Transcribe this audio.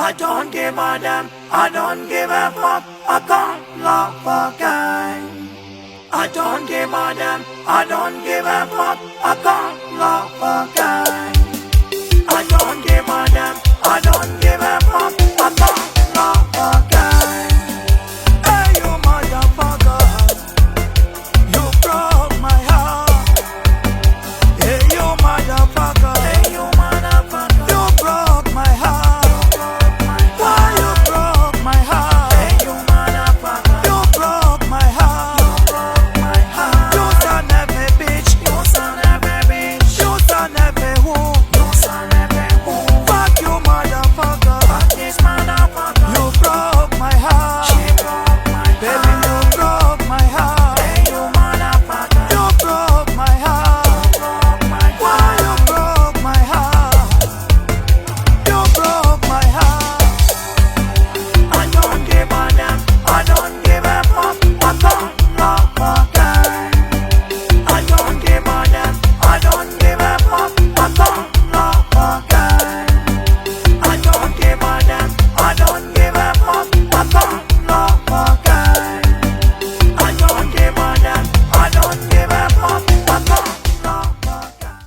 I don't give a damn, I don't give a fuck, I can't love again. I don't give a damn, I don't give a fuck, I can't love again.